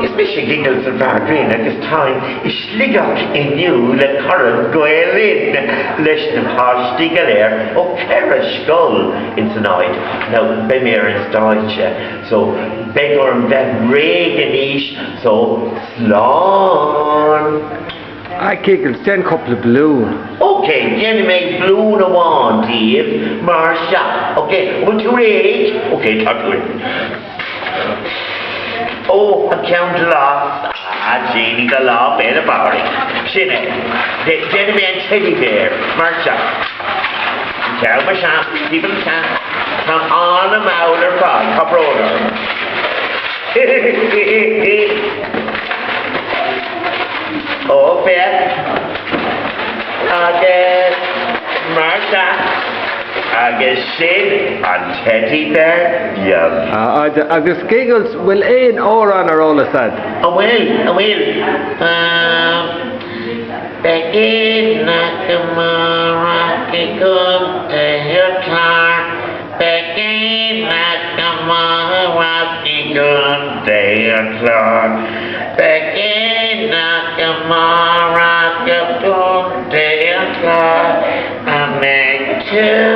Is mise Giggles an Fear Grinn agus táim i Sligeach inniu le Corn Gael Linn leis na páistí go léir ó 4 scoil ins an áit. Now beidh mé ar an stáitse so beidh orm bheith réidh anois so slán! Ah Giggles, déan cúpla balún. Ok, déanfaidh mé balún amháin díobh mar seo. Ok, an bhfuil tú réidh? Ok, tá tú réidh. Ó, an ceann glas. Ah, sínigh do lámh féin a Phádraig. Sin é. Déanfaidh mé an teddy bear mar seo. An ceann mar seo, timpeall an ceann. Táim an-mhall ar fad, tá brón orm. Ó, féach. Agus mar seo. Agus sin an teidí béar beag. Agus Giggles, bhfuil aon amhrán ar eolas a'd? An bhfuil? An bhfuil? Beidh aonach amárach i gContae an Chláir, Beidh aonach amárach i gContae an Chláir, Beidh aonach amárach i gContae an Chláir, An mbeidh tú?